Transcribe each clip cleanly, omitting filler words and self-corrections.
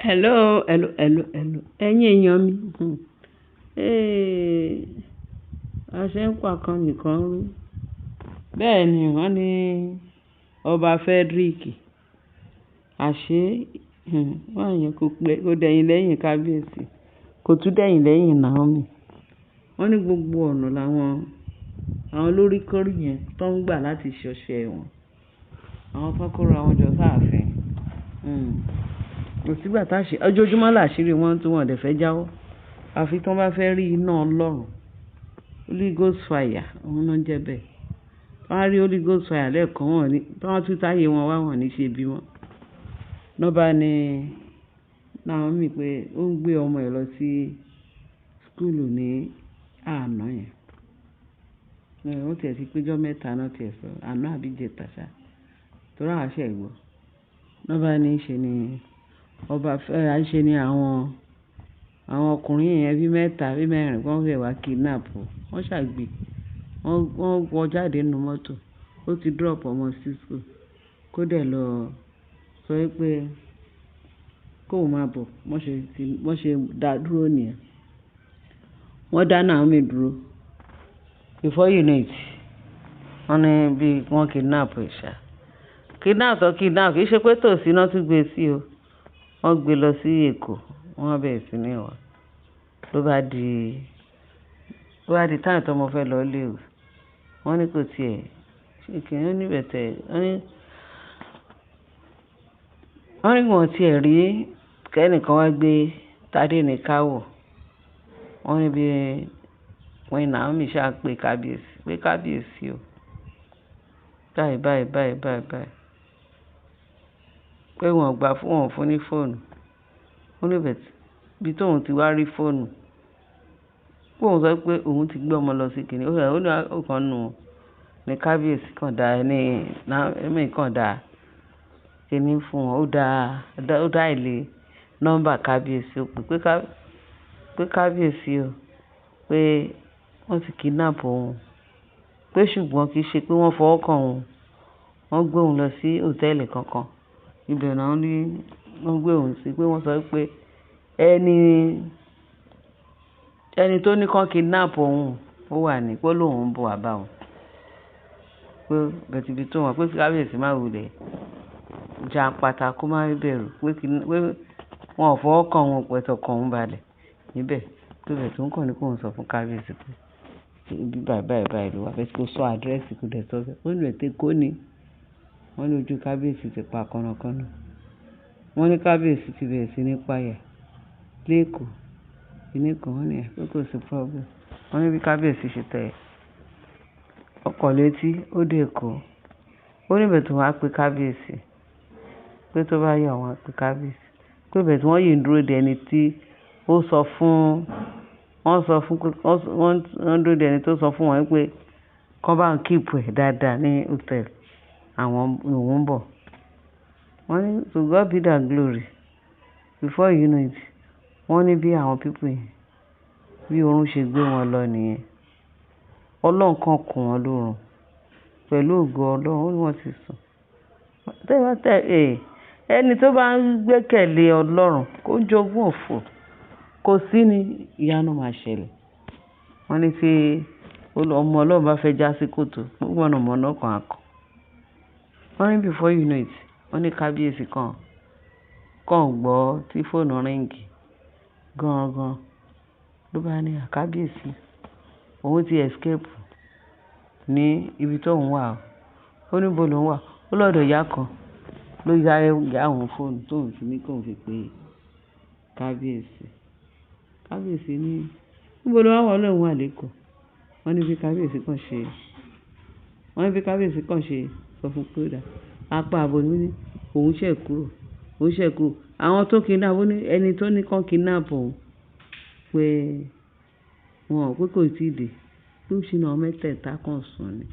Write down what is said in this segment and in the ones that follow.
Hello, hello, hello, hello. Ẹ̀yin èèyàn mi. Hey, a ṣe ń pa kan nìkan rú. Bẹ́ẹ̀ ni wọ́n ní Ọba Frederick. Àṣé, wọ́n yẹn kò pé, kò dẹ̀yìn lẹ́yìn kábíyèsí, kò tún dẹ̀yìn lẹ́yìn Naomi. Wọ́n ní gbogbo ọ̀nà làwọn, àwọn olórí kórí yẹn tó ń gbà láti ṣọṣẹ́ wọn. Àwọn tó kóra wọn jọ sáàfin. Kò sí ìgbà tá ṣe, ojoojúmọ́ làṣírí wọn tí wọ́n dẹ̀ fẹ́ jáwọ́. Àfi tí wọ́n bá fẹ́ rí iná Ọlọ́run. Holy Ghost fire, òun náà jẹ́ bẹ́ẹ̀. Wọ́n á rí Holy Ghost fire lẹ́ẹ̀kan, wọ́n ní, tí wọ́n tún táyé wọn wá, wọ́n ní ṣe bí wọn. Lọ́ bá ní Naomi pé ó ń gbé ọmọ ẹ̀ lọ sí school ní àná yẹn. Ó tiẹ̀ ti péjọ mẹ́ta náà tiẹ̀ sọ, àná àbí ìjẹta ṣá. Torí àwa ṣẹ̀ gbọ́. Lọ́ bá ní ṣe ni ọba fẹ́, ṣe ni àwọn ọkùnrin yẹn bí mẹ́ta bí mẹ́rin wọ́n fẹ́ wá kidnap. Wọ́n ṣàgbé. Wọ́n wọ jáde nínú mọ́tò. Ó ti drop ọmọ sí school. Kó dẹ̀ lọ sọ wípé kó máa bọ̀. Wọ́n ṣe dá dúró nìyẹn. Wọ́n dá Naomi dúró. Before you know it, wọ́n ní bí wọ́n kidnap ẹ̀ ṣá. Kidnap tó kidnap kì í ṣe pé tòsí náà tún gbé sí o. Wọ́n gbé lọ sí Èkó. Wọ́n bẹ̀rẹ̀ sí ní wá. Ló bá di time tí ọmọ fẹ́ lọ ilé ìwé. Wọ́n ní kò tí ẹ̀, ṣe kí ní bẹ̀tẹ̀. Wọ́n ní wọ́n tí ẹ̀ rí kẹ́ni kan wá gbé Tádé ní ká wò. Wọ́n ní bí Queen Naomi ṣá pé kábíyèsí, pé kábíyèsí o. Báyìí, báyìí, báyìí, báyìí, báyìí. Pé wọ́n gbà fún wọn fún ní fóònù. Ó ní but ibi tó òun ti wá rí fóònù. Pé òun sọ pé òun ti gbé ọmọ lọ sí kiní. Ó ní ọ̀kan nínú wọn ní kábíyèsí kan dá ní Naomi kan dá kiní fún wọn. Ó dial nọ́mbà kábíyèsí. Ó pè pé kábíyèsí o, pé wọ́n ti kidnap òun. Pé ṣùgbọ́n kì í ṣe pé wọ́n fọwọ́ kan òun. Wọ́n gbé òun lọ sí hòtẹ́ẹ̀lì kankan. Ibẹ̀ náà ní wọ́n gbé òun sí, pé wọ́n sọ pé ẹni tó ní kí kidnap òun ó wà ní pé lóun ń bọ̀ wá bá òun. Pé but ibi tó wà pé kábíyèsí má wulẹ̀ já pata kó má bẹ̀rù pé wọn ò fọwọ́ kan òun pẹ̀tọ̀ ọkàn òun balẹ̀ níbẹ̀. Pé but òun kàn ní kó sọ fún kábíyèsí pé ibi báyìí báyìí báyìí ló wà. But kò sọ address, kò dẹ̀ sọ bẹ́ẹ̀. Ó ní but Èkó ni. Wọ́n ní ojú kábíyèsí ti pa kànnàkànnà. Wọ́n ní kábíyèsí ti bẹ̀rẹ̀ sí ní páyà lékòó. Kíní kan wọ́n ní pé kò sí problem. Wọ́n ní bí kábíyèsí ṣe tẹ ọkọ̀ létí ó dé Èkó. Ó ní but òun á pe kábíyèsí. Pé tó bá yá òun á pe kábíyèsí. Pé but wọ́n yìí ń dúró de ẹni tí ó sọ fún, wọ́n sọ fún pé wọ́n ń dúró de ẹni tó sọ fún wọn wípé kó bá ń keep ẹ̀ dáadáa ní hòtẹ́ẹ̀lì. Àwọn òun ń bọ̀. Wọ́n ní to God be the glory. Before you know it, wọ́n ní bí àwọn people yẹn, bí oorun ṣe gbé wọn lọ nìyẹn. Ọlọ́run kan kùn wọ́n lórun. Pẹ̀lú ògo Ọlọ́run, ó ní wọ́n ti sùn. Tẹ́ ẹni tó bá ń gbẹ́kẹ̀lé Ọlọ́run kó jogún òfò. Kò sí ní ìyanu máa ṣẹlẹ̀. Wọ́n ní tí ọmọ Ọlọ́run bá fẹ́ já sí kòtò, mọ̀nàmọ́ná kan á kan. Wọ́n ní before you know it, wọ́n ní kábíyèsí kan kàn gbọ́ tí fóònù ring gan-an. Ló bá ní à kábíyèsí, òun ti escape ní ibi tó òun wà o. Ó ní ibo lòun wà. Ó lọ́dọ̀ ìyá kan ló yá ìyá òun fóònù tó òun fi ní kó òun fi pe kábíyèsí. Kábíyèsí ní níbo ló wà wá lóun wà lékòó. Wọ́n ní bí kábíyèsí kan ṣe, wọ́n ní bí kábíyèsí kan ṣe sọ fún pé ó dà. Apá abo ní òun ṣẹ̀ kúrò, òun ṣẹ̀ kúrò. Àwọn tó kidnap, ó ní ẹni tó ní kó kidnap òun pé wọn ò pé kò tíì dé. Pé ó ṣe ní àwọn mẹ́tẹ̀ẹ̀ta kan sùn ni.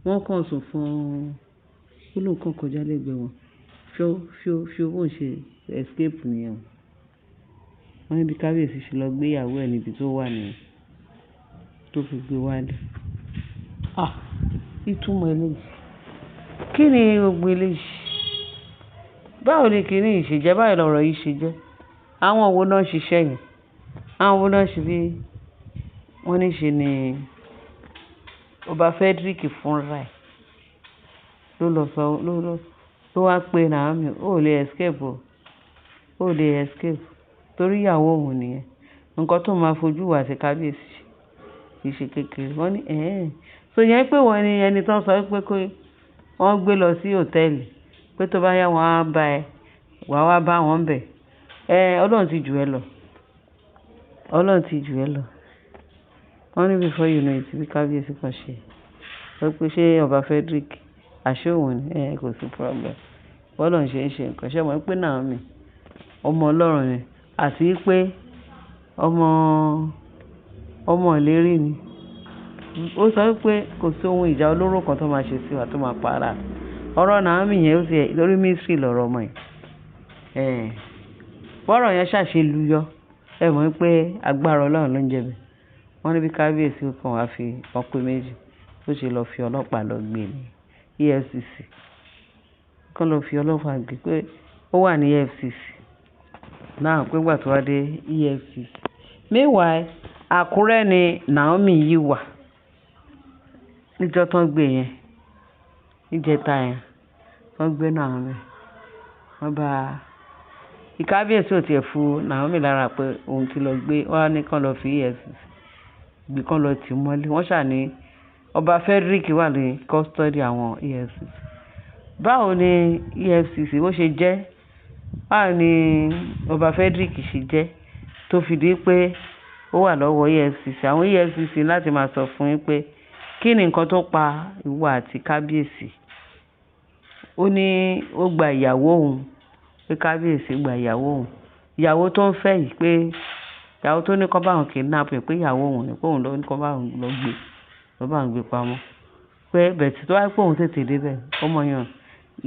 Wọ́n kàn sùn fún, ó lóun kàn kọjá lẹ́gbẹ̀ẹ́ wọn. Fíó, fíó, fíó bó ṣe escape nìyẹn. Wọ́n ní bí kábíyèsí ṣe lọ gbé ìyàwó ẹ̀ níbi tó wà nìyẹn tó fi gbé wálé. Ah! Ìtumọ̀ eléyìí. Kí ni gbogbo eléyìí? Báwo ni kíní yìí ṣe jẹ́? Báwo lọ̀rọ̀ yìí ṣe jẹ́? Àwọn wo náà ń ṣiṣẹ́ yẹn? Àwọn wo náà ṣe bí wọ́n ní ṣe ni Ọba Frederick fúnra ẹ̀ ló lọ sọ, ló, ló, ló wá pe Naomi, ó lè escape o. Ó lè escape torí ìyàwó òun nìyẹn. Nǹkan tó máa fojú wà sí kábíyèsí kì í ṣe kékeré. Wọ́n ní, "Ẹ̀hẹn." So ìyẹn pé wọ́n ni ẹni tó ń sọ pé kó wọ́n gbé lọ sí hòtẹ́ẹ̀lì pé tó bá yá wọn á bá ẹ, wà wá bá wọn bẹ̀. Ẹ, Ọlọ́run ti jù ẹ lọ. Ọlọ́run ti jù ẹ lọ. Wọ́n ní before you know it, bí kábíyèsí kan ṣe. Sọ pé ṣé Ọba Frederick àṣé òun ni? Ẹ, kò sí problem. Bọ́lọ́run ṣe ń ṣe nǹkan. Ṣé ẹ mọ̀ pé Naomi ọmọ Ọlọ́run ni àti pé ọmọ, ọmọ ìlérí ni. Ó sọ wípé kò sí ohun ìjà olóró kan tó máa ṣe sí wa tó máa pa ara. Ọ̀rọ̀ Naomi yẹn ó ti ẹ̀ lórí mystery lọ̀rọ̀ ọmọ yìí. Ẹ̀, bọ́rọ̀ yẹn ṣàṣe luyọ. Ẹ mọ̀ pé agbára Ọlọ́run ló ń jẹ bẹ́ẹ̀. Wọ́n ní bí kábíyèsí kan wá fi wọ́n pé méjì tó ṣe lọ fi ọlọ́pàá lọ gbé ní EFCC. Kán lọ fi ọlọ́pàá gbé pé ó wà ní EFCC. Now pé ìgbà tó wá dé EFCC. Meanwhile, Àkúrẹ́ ni Naomi yìí wà. Níjọ́ tó ń gbé yẹn, níjẹta yẹn, wọ́n gbé Naomi. Wọ́n bá ìkábíyèsí ò tiẹ̀ fu Naomi lára pé òun ti lọ gbé, wọ́n á ní kán lọ fi EFCC gbé kán lọ tì mọ́lé. Wọ́n ṣà ní Ọba Frederick wà ní custody àwọn EFCC. Báwo ni EFCC bó ṣe jẹ́? Báwo ni Ọba Frederick ṣe jẹ́ tó fi di pé ó wà lọ́wọ́ EFCC? Àwọn EFCC láti máa sọ fún yín pé kí ni nǹkan tó pa ìwọ àti kábíyèsí? Ó ní ó gba ìyàwó òun, pé kábíyèsí gba ìyàwó òun. Ìyàwó tó ń fẹ́ yìí pé ìyàwó tó ní kó bá òun kidnap ẹ̀ pé ìyàwó òun ni pé òun ló ní kó bá òun lọ gbé, lọ bá òun gbé pamọ́. Pé but tó bá jẹ́ pé òun tètè dé bẹ́ẹ̀, ọmọ yẹn,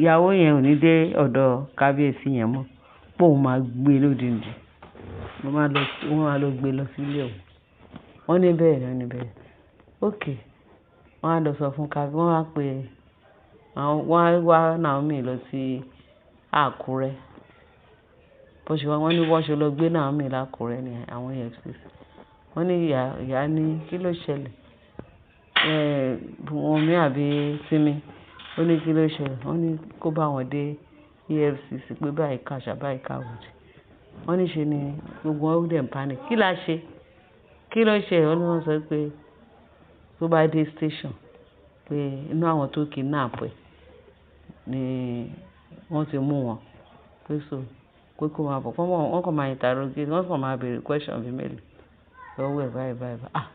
ìyàwó yẹn ò ní dé ọ̀dọ̀ kábíyèsí yẹn mọ́. Pé òun máa gbé lódindi. Wọ́n máa lọ, wọ́n máa lọ gbé lọ sílé òun. Wọ́n ní bẹ́ẹ̀ ni, wọ́n ní bẹ́ẹ̀. Okay. Wọ́n á lọ sọ fún kábí, wọ́n á pe àwọn, wọ́n á wá Naomi lọ sí Àkúrẹ́. Bó ṣe wá, wọ́n ní wọ́n ṣe lọ gbé Naomi l'Ákúrẹ́ ní àwọn EFCC. Wọ́n ní ìyá, ìyá ní kí ló ṣẹlẹ̀? Ẹ̀, Wunmi àbí Simi. Ó ní kí ló ṣẹlẹ̀? Wọ́n ní kó bá wọn dé EFCC pé báyìí káṣá, báyìí káwòdì. Wọ́n ní ṣe ni gbogbo wọn dẹ̀ ń panic. Kí la ṣe? Kí ló ṣe? Wọ́n ní wọ́n sọ pé tó bá dé station pé inú àwọn tó kidnap ẹ̀ ni wọ́n ti mú wọn. Pé so pé kó máa bọ̀. Wọ́n kàn máa interrogate, wọ́n kàn máa bèrè question bí mélòó lọ́wọ́ ẹ̀ báyìí báyìí báyìí. Ah!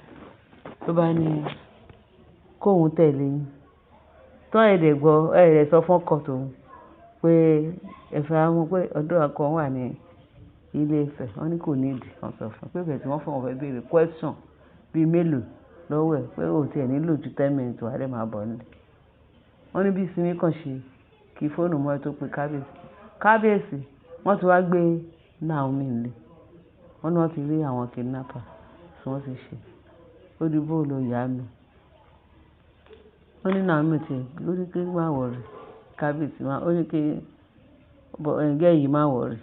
Ló bá ní kó òun tẹ̀lé yín. Tọ́ ẹ dẹ̀ gbọ́, ẹ dẹ̀ sọ fún ọkọ tòun pé ẹ fẹ́ mọ̀ pé ọ̀dọ̀ ọkọ wà ní Ilé Ifẹ̀. Wọ́n ní kò need kan sọ fún un pé bẹ́ẹ̀ tí wọ́n fún wọn fẹ́ bèrè question bí mélòó lọ́wọ́ ẹ̀ pé ó ti ẹ̀ nílò ju 10 minutes wá dẹ̀ máa bọ̀ nílé. Wọ́n ní bí Simi kan ṣe kí fóònù mọ́ ẹ tó pe kábíyèsí. Kábíyèsí, wọ́n ti wá gbé Naomi nílé. Wọ́n ní wọ́n ti rí àwọn kidnapper tí wọ́n ti ṣe. Ó di bó ló ìyá mi. Wọ́n ní Naomi tí ó ní kí má worry. Kábíyèsí má, ó ní kí girl yìí má worry.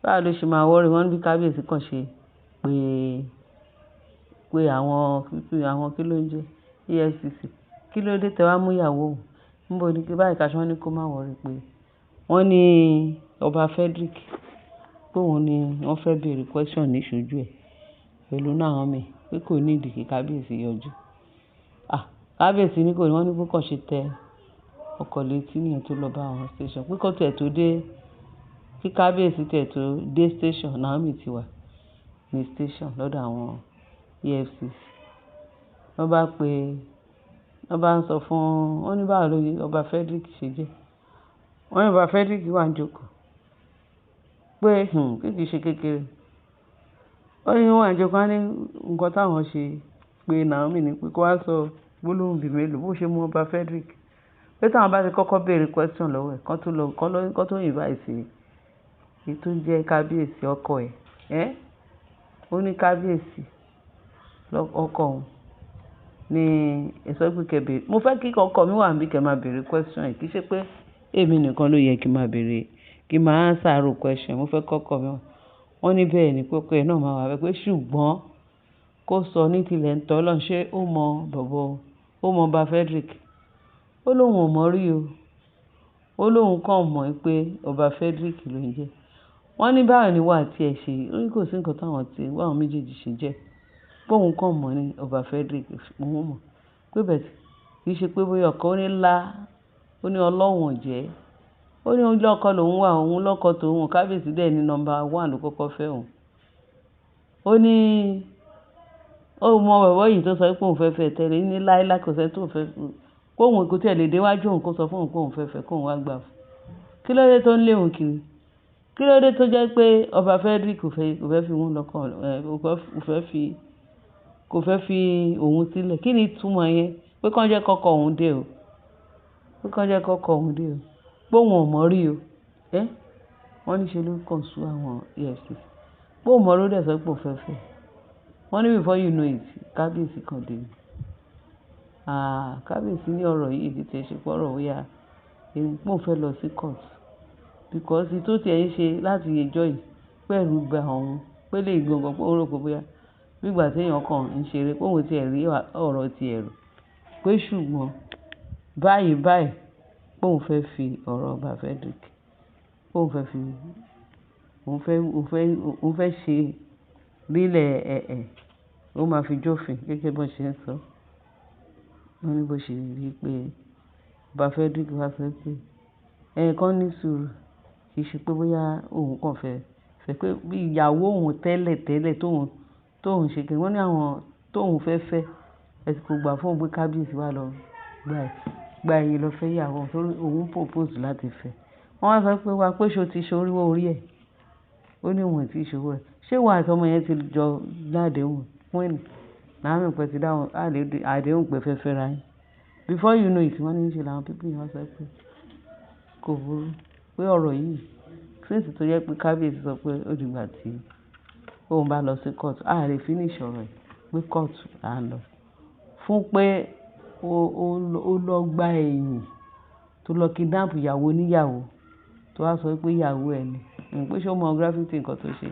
Báwo ló ṣe máa worry? Wọ́n ní bí kábíyèsí kan ṣe pé, pé àwọn, àwọn kí ló ń jẹ́ EFCC. Kí ló dé tẹ wá mú ìyàwó òun? Níbo ni kí báyìí ká ṣe wọ́n ní kó má worry pé wọ́n ní Ọba Frederick pé òun ni wọ́n fẹ́ bèrè question ní ìṣojú ẹ̀ pẹ̀lú Naomi pé kò need kí kábíyèsí yọjú. Ah! Kábíyèsí ní kò ní, wọ́n ní bó kàn ṣe tẹ ọkọ̀ létí nìyẹn tó lọ bá wọn station. Pé kó tẹ̀ tó dé, kí kábíyèsí tẹ̀ tó dé station, Naomi ti wà ní station lọ́dọ̀ àwọn EFCC. Wọ́n bá pe, wọ́n bá ń sọ fún, wọ́n ní báwo ló Ọba Frederick ṣe jẹ́. Wọ́n ní Ọba Frederick wà ń jókòó. Pé, pé kì í ṣe kékeré. Ó ní wọ́n wà ń jókòó, wọ́n ní nǹkan táwọn ṣe pé Naomi ní pé kó wá sọ gbólóhùn bí mélòó bó ṣe mú Ọba Frederick. Pé tí àwọn bá ti kọ́kọ́ bèrè question lọ́wọ́ ẹ̀, kán tó lọ, kán tó invite èyí tó jẹ́ kábíyèsí ọkọ ẹ̀. Ẹ́! Ó ní kábíyèsí ọkọ òun ní ẹ sọ pé kí ẹ bèrè. Mo fẹ́ kí ọkọ mi wà níbí kí ẹ máa bèrè question yìí. Kì í ṣe pé èmi nìkan ló yẹ kí n máa bèrè. Kí n máa answer irú question. Mo fẹ́ kọ́kọ́ mi wá. Wọ́n ní bẹ́ẹ̀ ni pé ọkọ ẹ̀ náà máa wà bẹ́ẹ̀ pé ṣùgbọ́n kó sọ ní tilẹ̀ ń tọ́ Ọlọ́run ṣé ó mọ bọ̀bọ́, ó mọ Ọba Frederick. Ó lóun ò mọ̀ rí o. Ó lóun kàn mọ̀ pé Ọba Frederick ló ń jẹ́. Wọ́n ní báwo ni ìwọ àti ẹ̀ ṣe, ó ní kò sí nǹkan táwọn tí àwọn méjèèjì ṣe jẹ́. Pé òun kàn mọ̀ ní Ọba Frederick, òun mọ̀. Pé but kì í ṣe pé bóyá ọkọ ó ní lá, ó ní Ọlọ́run ò jẹ́. Ó ní ilé ọkọ lòun wà, òun lọ́kọ tòun, kábíyèsí dẹ̀ ní number one ló kọ́kọ́ fẹ́ òun. Ó ní ó mọ bọ̀bọ́ yìí tó sọ pé òun fẹ́ fẹ́ tẹ́lẹ̀, ní láíláí kò sí ẹni tó fẹ́ fẹ́. Pé òun kò tí ì lè dé wájú òun kó sọ fún òun pé òun fẹ́ fẹ́ kó òun wá gbà fún. Kí ló dé tó ń lé òun kiri? Kí ló dé tó jẹ́ pé Ọba Frederick kò fẹ́ fi òun lọ́kọ, kò fẹ́ fi òun sílẹ̀? Kí ni ìtumọ̀ yẹn? Pé kí wọ́n jẹ́ kọ́kọ́ òun dé o. Pé kí wọ́n jẹ́ kọ́kọ́ òun dé o. Pé òun ò mọ̀ rí o. Ẹ́, wọ́n ní ṣe ló kàn sú àwọn EFCC. Pé òun mọ̀ rí ó dẹ̀ sọ pé òun fẹ́ fẹ́. Wọ́n ní before you know it, kábíyèsí kan dé. Ah, kábíyèsí ní ọ̀rọ̀ yìí kì í ṣe pé ọ̀rọ̀ bóyá pé òun fẹ́ lọ sí court. Because èyí tó ti ẹ̀ ń ṣe láti ọjọ́ yìí pé ẹ̀rù bà òun, pé lè gangan pé ó rò pé bóyá bí ìgbà tí èèyàn kan ń ṣeré pé òun tí ẹ̀ rí ọ̀rọ̀ tí ẹ̀ rò. Pé ṣùgbọ́n báyìí báyìí pé òun fẹ́ fi ọ̀rọ̀ Ọba Frederick, pé òun fẹ́ fi, òun fẹ́ ṣe lílẹ̀ ẹ̀, ó máa fi jófin gẹ́gẹ́ bí wọ́n ṣe ń sọ. Wọ́n ní bó ṣe rí pé Ọba Frederick wá sọ pé ẹ̀ kan ní sùúrù, kì í ṣe pé bóyá òun kàn fẹ́ fẹ́ pé bí ìyàwó òun tẹ́lẹ̀ tẹ́lẹ̀ tóun ṣe kí wọ́n ní àwọn tóun fẹ́ fẹ́, ẹ kò gbà fún òun pé kábíyèsí wá lọ gba ẹ̀yìn lọ fẹ́ ìyàwó òun torí òun propose láti fẹ́. Wọ́n wá sọ pé wá pé ṣé o ti ṣe oríwó orí ẹ̀? Ó ní òun ò tí ì ṣe owó rẹ̀. Ṣé ìwọ àti ọmọ yẹn ti jọ ládèhùn fún Naomi pé ti dáhùn àdéhùn pé fẹ́ fẹ́ra yín? Before you know it, wọ́n ní ṣe làwọn people yẹn wá sọ pé kò burú pé ọ̀rọ̀ yìí since tó jẹ́ pé kábíyèsí sọ pé ó dìgbà tí òun bá lọ sí court, a lè finish ọ̀rọ̀ yìí pé court là ń lọ. Fún pé ó lọ gba ẹ̀yìn tó lọ kidnap ìyàwó oníyàwó tó wá sọ pé ìyàwó ẹ̀ ni. Pé ṣé ó mọ gravity nǹkan tó ṣe?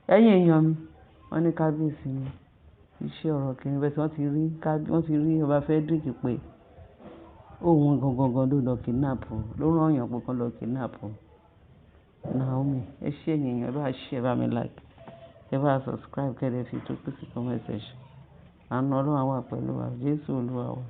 Ẹ̀yin èèyàn mi, wọ́n ní kábíyèsí ni iṣẹ́ ọ̀rọ̀ kìíní bẹ́ẹ̀ tí wọ́n ti rí Ọba Frederick pé òun gangan gan ló lọ kidnap, ló rán èèyàn pé kó lọ kidnap Naomi. Ẹ ṣé ẹ̀yin èèyàn, ẹ bá share, ẹ bá mi like, ẹ bá subscribe, kí ẹ lè fi tó pé sí comment section. Àánú Ọlọ́run á wà pẹ̀lú wa. Jésù Olúwa wa.